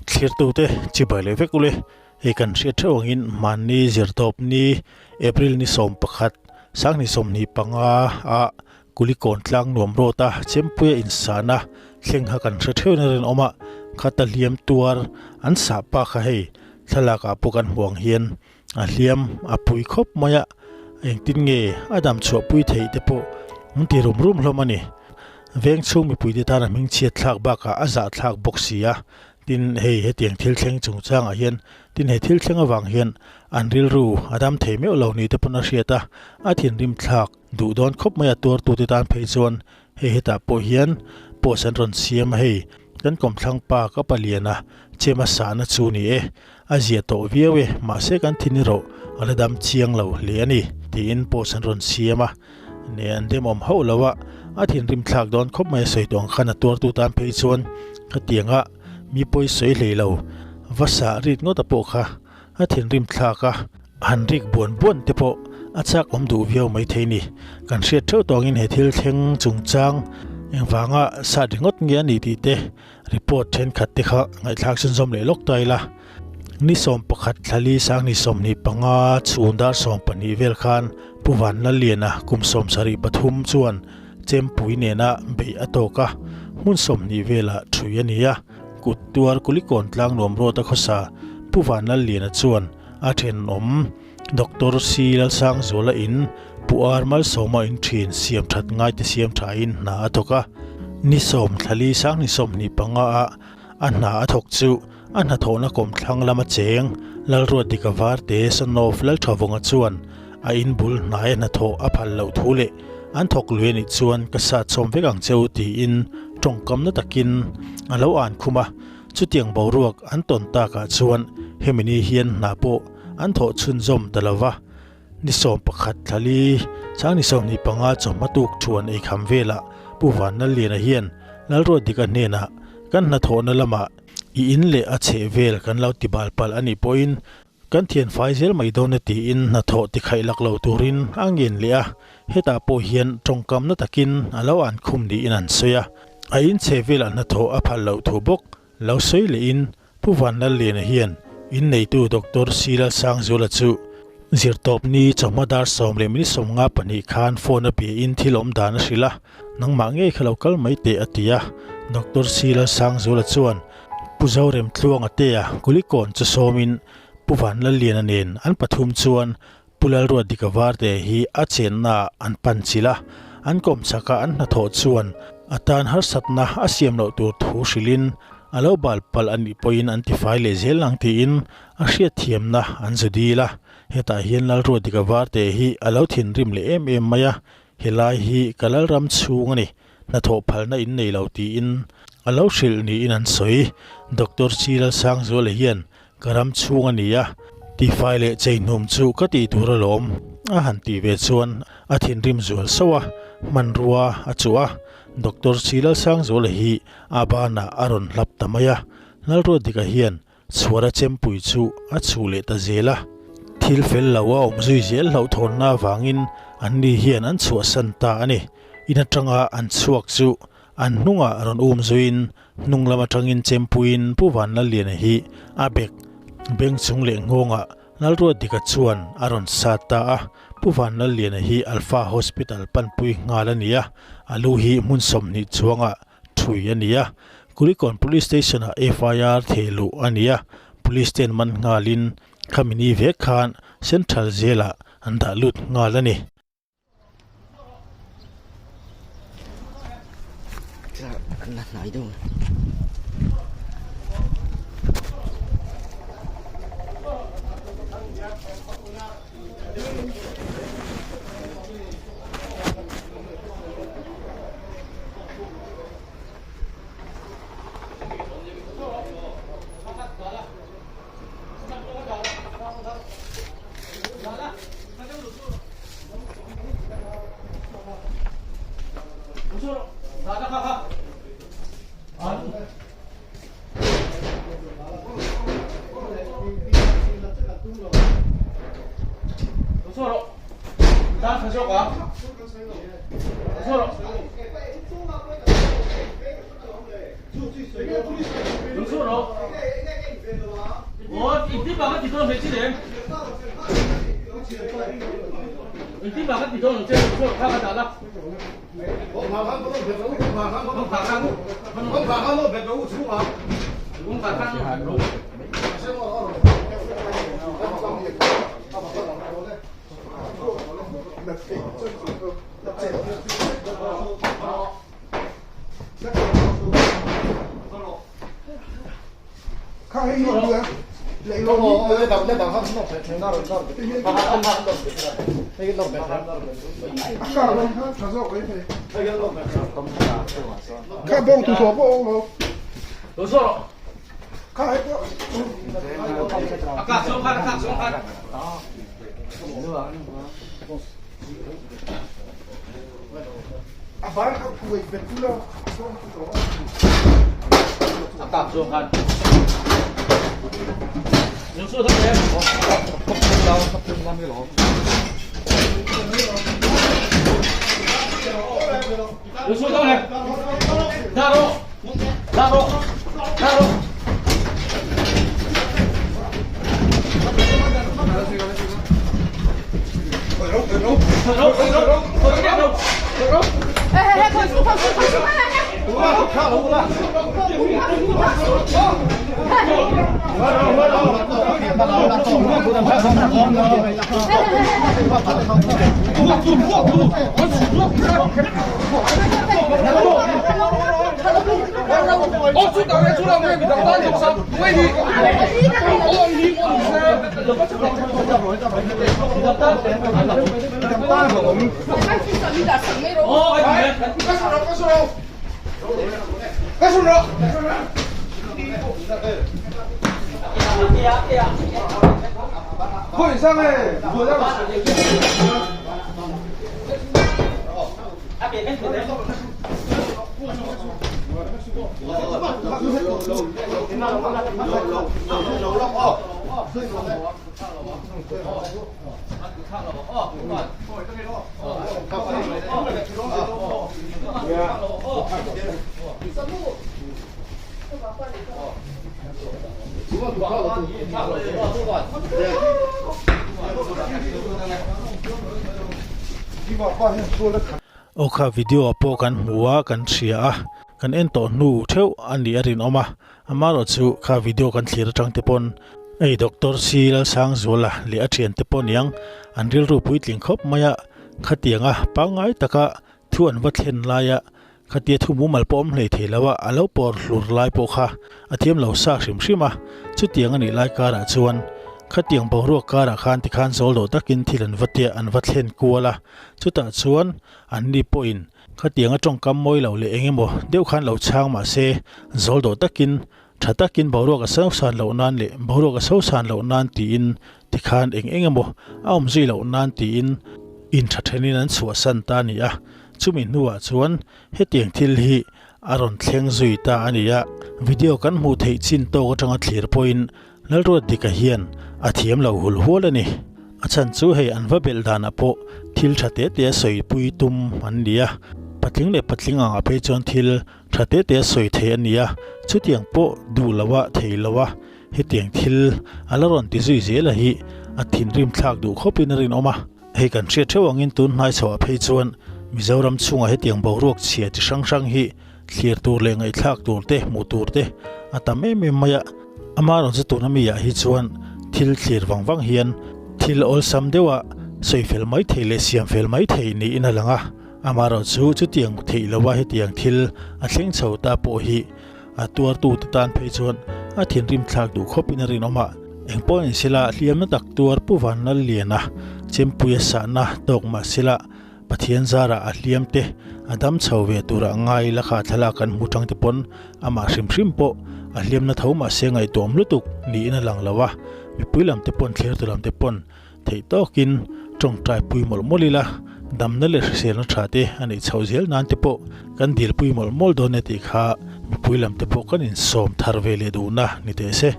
Thlirtute chibai leh vek ule, hei kan hriat theuh angin hmanni zirtawp ni April ni 11, Sanghni 25 ah Kulikawn tlang nuam rawt a Chempuia insahna thleng kha kan hre theuhin a rinawm a, khata hliam tuar an sah pa kha hei thlalak ah pawh kan hmuh ang hian a hliam a pui khawp mai a, engtin nge a dam chhuah pui theih te pawh an ti rum rum hlawm a ni. Veng chhung mipuite tan a hmingchhiat thlak bakah a zah thlak bawk si a, tin hei hetiang thil thleng chungchangah hian tin he thil thleng avang hian an rilru a dam thei meuh lo ni te pawn a hriat a, a thinrim thlak duh dawn khawp mai a tuartute tan phei chuan hei hetah pawh hian post an rawn siam a hei kan kawmthlang pa ka paliana chema sahna chu ni e. A zia tawh viau e, mahse kan thin erawh a la dam chiang lo hle a ni, tiin post an rawn siam a. Ne an demawm hauh lo a, a thinrim thlak dawn khawp mai a sawi tawh ang khan a tuartu tan phei chuan khatianga mi pawi sawi hlei lo va sah rit ngawt a pawh kha a thinrim thlak a, han rik buan buan te pawh a chak awm duh viau mai thei ni. Kan hriat theuh tawngin he thil thleng chungchang engvanga sah ringawt nge a ni tih te Report thenkhat te kha ngaihthlak chhunzawm leh lawk ta ila. Ni 11 thlali sang ni 25 chhun dar 12 vel khan Pu Vanlalliana kum 73 chuan Chempui nena beih a tawk a, hmun 20 velah thui a ni a. Kut tuar Kulikawn tlang nuam rawt a khawsa Pu Vanlalliana chuan a thenawm Doctor C Lalsangzuala in Pu Ar Malsawma in thin siam that ngai te siam tha in hna a thawk a. Ni sawm thlali sang ni 25 ah a hna a thawk chu a hnathawhna kawmthlang lama cheng Lalruatdika Varte Sanof Lalthavunga chuan a in bul hnai a hnathawh a phal loh thu leh an thawk lui anih chuan ka sat chhawm vek ang che u tiin tawngkam na takin a lo an khum a. Chutiang boruak an tawn takah chuan hemi ni hian hna pawh an thawh chhunzawm ta lo va, ni 11 thlali chang ni 25 chawhma tuk thuan eikham velah Pu Vanlalliana hian Lalruatdika hnenah kan hnathawhna lamah i in leh a chheh vel kan lo tibal palh a nih pawhin kan thian fai zel mai dawn e tiin hnathawh tikhaih lak lo turin a ngen leh a, hetah pawh hian tawngkam na takin a lo an khum niin an sawi a, a in chheh velah hnathawh a phal loh thu bawk lo sawi lehin Pu Vanlalliana hian inneitu Doctor C Lalsangzuala chu zirtawpni chawhma dar 10:52 khan phone a piahin thil awm dan a hrilh a, nangmah ngei kha lo kal mai teh a ti a, Doctor C Lalsangzuala chuan Pu Zoremtluanga tea Kulikawn chu sawmin Pu Vanlalliana nen an pathum chuan Pu Lalruatdika Varte hi a chenna ah an pan chilh a, an kawm chhaka an hnathawh chuan a tan harsatna a siam loh tur thu hrilhin a lo bal palh a nih pawhin an tifai leh zel ang tiin a hriatthiamna an zu dil a. Hetah hian Lalruatdika Varte hi a lo thinrim leh em em mai a, helai hi ka Lalram chhung a ni, hnathawh phalna in nei lo tiin a lo hrilh niin an sawi. Doctor C Lalsangzuala hian Ka ram chhung a ni a, tifai leh cheihnum chu ka tih tur alawm a han tih ve chuan a thinrim zual sauh a, hmanrua a chuh a, Doctor C Lalsangzuala hi a banah a rawn hlap ta mai a, Lalruatdika hian chhuara chempui chu a chhuh leh ta zel a, thil fel lo a awm zui zel hlauhthawnna avangin anni hian an chhuahsan ta a ni. In atanga an chhuak chu an hnungah rawn um zuiin Hnung lam atangin Chempuiin Pu Vanlalliana hi a bek beng chung leh nghawngah Lalruatdika chuan a rawn sat ta a. Pu Vanlalliana hi Alpha Hospital panpui nghal a ni a, a lu hi hmun 20 chuangah thui a ni a. Kulikawn Police Station-ah FIR theh luh a ni a, Police ten man nghalin khami ni vek khan Central Jail-ah an dah lut nghal a ni. An la hnai deuh a. Aw kha video ah pawh kan hmu a kan hria a kan en tawh hnu theuh a nih a rinawm a amaherawh chu kha video kan thlir atang te pawn hei Doctor C Lalsangzuala leh a thiante pawh niang an rilru puitling khawp mai a khatianga pangngai taka thu an va thlen laia Khatia thu mumal pawh awm hlei thei lo a, a lo pawr hlur lai pawh kha a thiam lo sa hrim hrim a. Chutiang a nih lai karah chuan khatiang boruak karah khan tikhan zawl dawh takin thil an va tia an va thlen kual a. Chutah chuan anni pawhin khatianga tawngkam mawi lo leh eng emaw deuh khan lo chhang mah se zawl dawh takin tha takin boruak a sosan loh nan leh boruak a sosan loh nan tiin tikhan eng eng emaw a awm zui loh nan tiin intha thenin an chhuahsan ta a ni a. Chumi hnuah chuan hetiang thil hi a rawn thleng zui ta a ni a, video kan hmuh theih chin tawk atanga thlir pawhin Lalruatdika hian a thiam lo hul hual a ni. A chhan chu hei an va belh danah pawh thil tha te te a sawipui tum an ni a, patling leh patling angah phei chuan thil tha te te a sawi thei a ni a, chutiang pawh duh loh a thei lo a, hetiang thil a la rawn ti zui zel a hi a thinrim thlak duh khawpin a rinawm a. Hei kan hriat theuh angin tun hnai chhoah phei chuan Mizoram chhungah hetiang boruak chhia chi hrang hrang hi thlir tur leh ngaihthlak tur te, hmuh tur te a tam em em mai a. Amaherawhchu chu tuna mi ah hi chuan thil thlir vang vang hian thil awlsam deuha sawi fel mai thei leh siam fel mai thei niin a lang a. Amaherawhchu chutiang theih loha hetiang thil a thleng chho ta pawh hi A tuartute tan phei chuan a thinrim thlak duh khawpin a rinawm a, eng pawh in sila hliamna tak tuar Pu Vanlalliana Chempuia sahna tawk mah sila Pathian zarah a hliam te a dam chho ve turah ngai la kha thlalak kan hmu tang te pawn amah hrim hrim pawh a hliamna tho mah se ngaihtuahawm lutuk niin a lang lo a, mipui lam te pawn thlertu lam te pawn Theih tawkin tawngtai pui mawlh mawlh ila, damna leh hriselna tha te a neih chhoh zel nan te pawh kan dilpui mawlh mawlh dawn e tih kha mipui lam te pawh kan insawm thar ve leh duhna ni teh se.